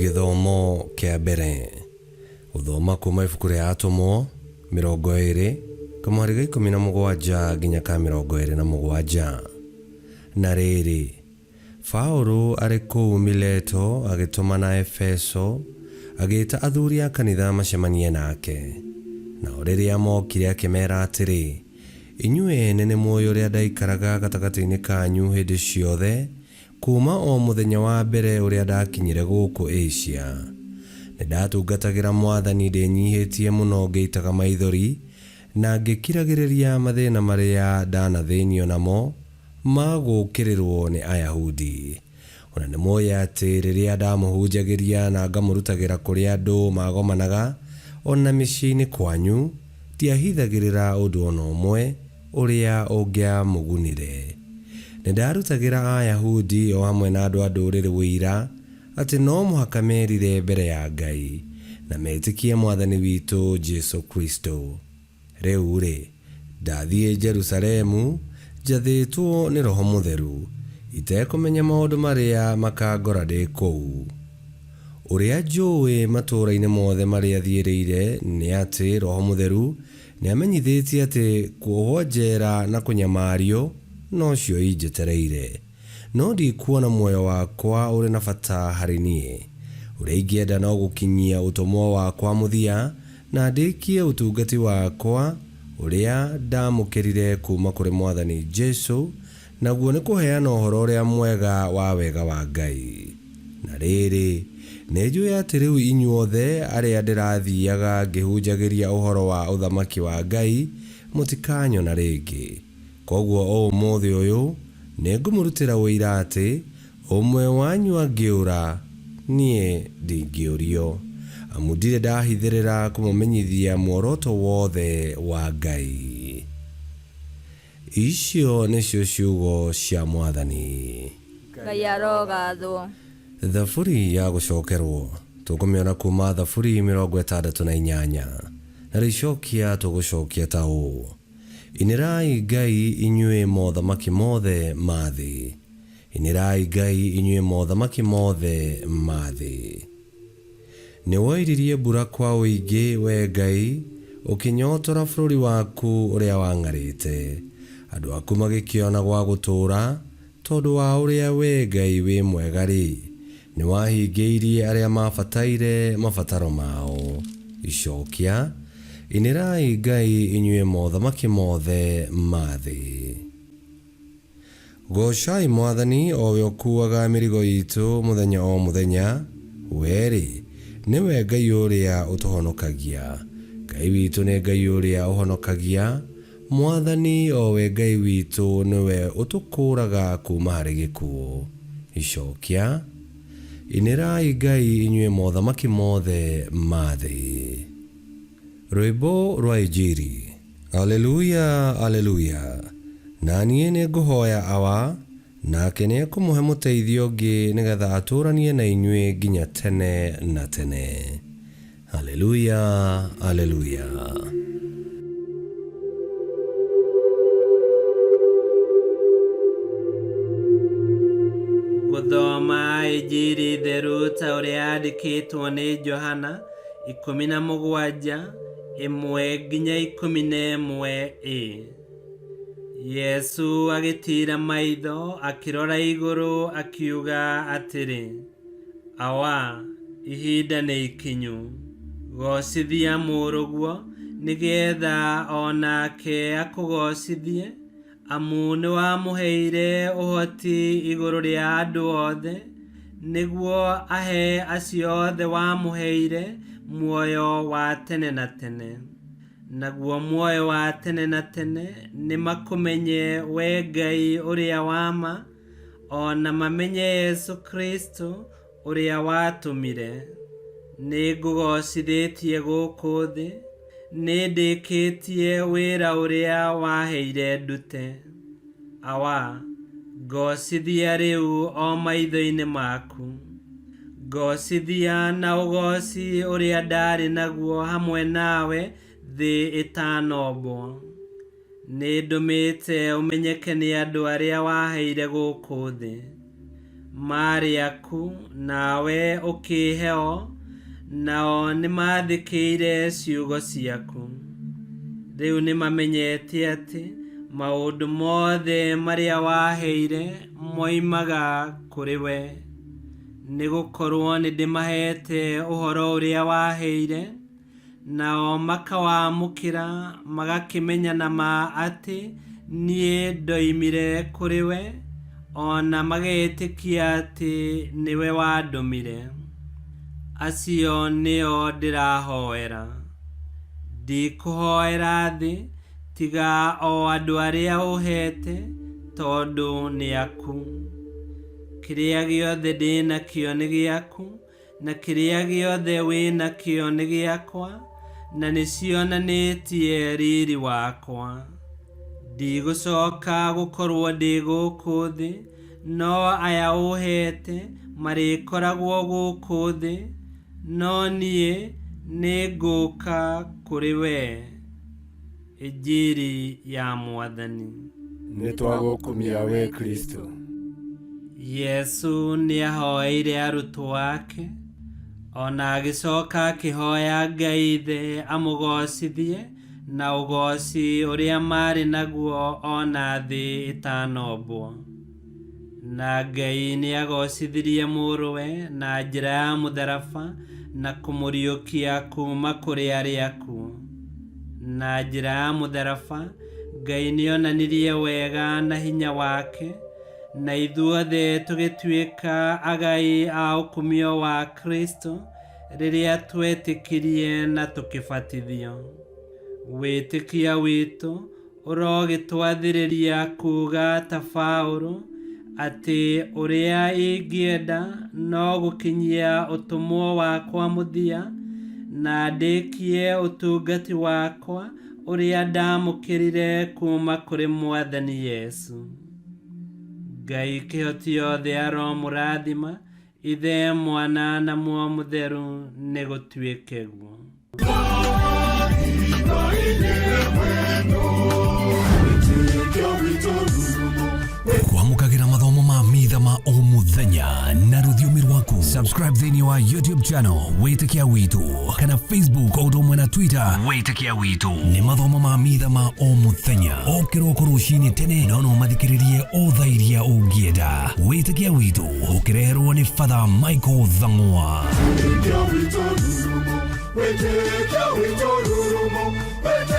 Gĩthomo kĩa mbere. Gũthoma kuma ibuku rĩa Atũmwo 20, kamũhari ga 17 nginya ka 27. Na rĩrĩ, Paũlũ arĩ kũu Mileto agĩtũmana Efeso, agĩĩta athuri a kanitha macemanie nake. Nao rĩrĩa mookire akĩmeera atĩrĩ, Inyuĩ ene nĩmũũĩ ũrĩa ndaikaraga gatagatĩ-inĩ kanyu hĩndĩ ciothe Kuuma o mũthenya wa mbere ũrĩa ndakinyire gũkũ Asia, nĩndatungatagĩra Mwathani ndĩnyiihĩtie mũno ngĩitaga maithori, na ngĩkiragĩrĩria mathĩĩna marĩa ndanathĩĩnio namo ma gũũkĩrĩrwo nĩ Ayahudi. O na nĩmũũĩ atĩ rĩrĩa ndamũhunjagĩria na ngamũrutagĩra kũrĩa andũ maagomanaga, o na mĩciĩ-inĩ kwanyu, ndiahithagĩrĩra ũndũ o na ũmwe, ũrĩa ũngĩamũgunire. Nĩndarutagĩra Ayahudi o hamwe na andũ a Ndũrĩrĩ ũira atĩ no mũhaka merire mbere ya Ngai, na metĩkie Mwathani witũ Jesũ Kristũ. Rĩu-rĩ, ndathiĩ Jerusalemu njathĩtwo nĩ Roho Mũtheru, itekũmenya maũndũ marĩa makangora ndĩ kũu. Ũrĩa njũũĩ matũũra-inĩ mothe marĩa thiĩrĩire nĩ atĩ Roho Mũtheru Nĩamenyithĩtie atĩ kuohwo njeera na kũnyamario nocio injetereire. No ndikuona muoyo wakwa ũrĩ na bata harĩ niĩ. Ũrĩa ingĩenda no gũkinyia ũtũmwo wakwa mũthia na ndĩkie ũtungati wakwa ũrĩa ndaamũkĩrire kuuma kũrĩ Mwathani Jesu, naguo nĩ kũheana Ũhoro-ũrĩa-Mwega wa wega wa Ngai. Na rĩrĩ, nĩnjũĩ atĩ rĩu inyuothe arĩa ndĩrathiaga ngĩhunjagĩria ũhoro wa ũthamaki wa Ngai mũtikanyona rĩngĩ. Kwoguo o ũmũthĩ ũyũ nĩngũmũrutĩra ũira atĩ, ũmwe wanyu angĩũra, niĩ ndingĩũrio, amu ndirĩ ndahithĩrĩra kũmũmenyithia muoroto wothe wa Ngai. Icio nĩcio ciugo cia Mwathani. Ngai arogathwo. Thaburi ya gũcokerwo, tũkũmĩona kuuma Thaburi 68, narĩo icokia tũgũcokia ta ũũ, Inĩrai Ngai inyuĩ mothamaki mothe ma thĩ, inĩrai Ngai inyuĩ mothamaki mothe ma thĩ. Nĩwoiririe mbura kwa ũingĩ, Wee Ngai, ũkĩnyootora bũrũri waku ũrĩa wang'arĩte. Andũ aku magĩkĩona gwa gũtũũra, tondũ wa ũrĩa Wee Ngai wĩ mwega-rĩ, nĩwahingĩirie arĩa maabataire mabataro mao. Icokia, Inĩrai Ngai inyuĩ mothamaki mothe ma thĩ. Goocai Mwathani, o we ũkuuaga mĩrigo iitũ mũthenya o mũthenya, we-rĩ, nĩ we Ngai ũrĩa ũtũhonokagia. Ngai witũ nĩ Ngai ũrĩa ũhonokagia, Mwathani, o we Ngai witũ, nĩ we ũtũkũũraga kuuma harĩ gĩkuũ. Icokia. Inĩrai Ngai inyuĩ mothamaki mothe ma thĩ. Rwĩmbo rwa Injiri. Aleluya, Aleluya. Na niĩ nĩngũhoya Awa, nake nĩekũmũhe mũteithia ũngĩ nĩ getha atũũranie na inyuĩ nginya tene na tene. Aleluya, Aleluya. Gũthoma Injiri theru ta ũrĩa yandĩkĩtwo nĩ Johana 17, 1-11 a. Yesu agĩtiira maitho akĩrora igũrũ akiuga atĩrĩ, Awa, ihinda nĩ ikinyu. Goocithia Mũrũguo, nĩgeetha o nake akũgoocithie, Amu nĩwamũheire ũhoti igũrũ rĩa andũ othe, nĩguo ahe acio othe wamũheire muoyo wa tene na tene. Naguo muoyo wa tene na tene nĩ makũmenye wee Ngai ũrĩa wa ma, o na mamenye Yesu Kristo ũrĩa watũmire. Nĩngũgoocithĩtie gũkũ thĩ, nĩndĩkĩtie wĩra ũrĩa waheire ndute. Awa, ngoocithia rĩu o maitho-inĩ maku. Ngoocithia na ũgooci ũrĩa ndaarĩ naguo hamwe nawe thĩ ĩtanombwo. Nĩndũmĩte ũmenyeke nĩ andũ arĩa waheire gũkũ thĩ. Maarĩ aku, nawe ũkĩĩhe o, nao nĩmathĩkĩire ciugo ciaku. Rĩu nĩmamenyete atĩ maũndũ mothe marĩa waheire moimaga kũrĩ we, nĩgũkorwo nĩndĩmaheete ũhoro ũrĩa waheire, nao makawamũkĩra, magakĩmenya na ma atĩ niĩ ndoimire kũrĩ we, o na magetĩkia atĩ nĩwe wandũmire. Acio nĩo ndĩrahoera. Ndikũhoera thĩ, tiga o andũ arĩa ũheete, tondũ nĩ aku. Kĩrĩa gĩothe ndĩ nakĩo nĩ gĩaku, na kĩrĩa gĩothe wĩ nakĩo nĩ gĩakwa, na nĩcionanĩtie riri wakwa. Ndigũcoka gũkorwo ndĩ gũkũ thĩ, no aya ũheete marĩkoragwo gũkũ thĩ, no niĩ nĩngũũka kũrĩ wee. Injiri ya Mwathani. Nĩtwagũkumia we Kristo. Yesu nĩahoeire arutwo ake, ona agĩcoka akĩhoya Ngai Ithe amũgocithie na ũgoci ũrĩa marĩ naguo ona thĩ ĩtanombwo. Na Ngai nĩagocithirie Mũrũwe na njĩra ya mũtharaba na kũmũriũkia kuma kũrĩ arĩa akuũ. Na njĩra ya mũtharaba, Ngai nĩonanirie wega na hinya wake, na ithuothe tũgĩtuĩka agai a ũkumio wa Kristo rĩrĩa twetĩkirie na tũkĩbatithio. Wĩtĩkia witũ ũrogĩtwathĩrĩria kuuga ta Paũlũ atĩ ũrĩa ingĩenda no gũkinyia ũtũmwo wakwa mũthia, na ndĩkie ũtungati wakwa ũrĩa ndamũkĩrire kuma kũrĩ Mwathani Yesu. Ngai kĩhoti yothe aromũrathima, Ithe, Mwana na Muoyo Mũtheru, nĩgũtuĩke guo. Kwamũkagĩra mathomo ma mitha ma o mũthenya na rũthiomi rwaku. Subscribe thĩinĩ wa YouTube channel Wĩtĩkia Witũ, kana Facebook o ũndũ ũmwe na Twitter Wĩtĩkia Witũ. Nĩ mathomo ma mitha ma o mũthenya, o kĩroko rũcinĩ tene, no no mathikĩrĩrie o thaa iria ũngĩenda. Wĩtĩkia Witũ ũkĩreherwo nĩ Father Michael Thang'wa. Wĩtĩkia witũ rurumo, wĩtĩkia witũ rurumo, wĩtĩkia.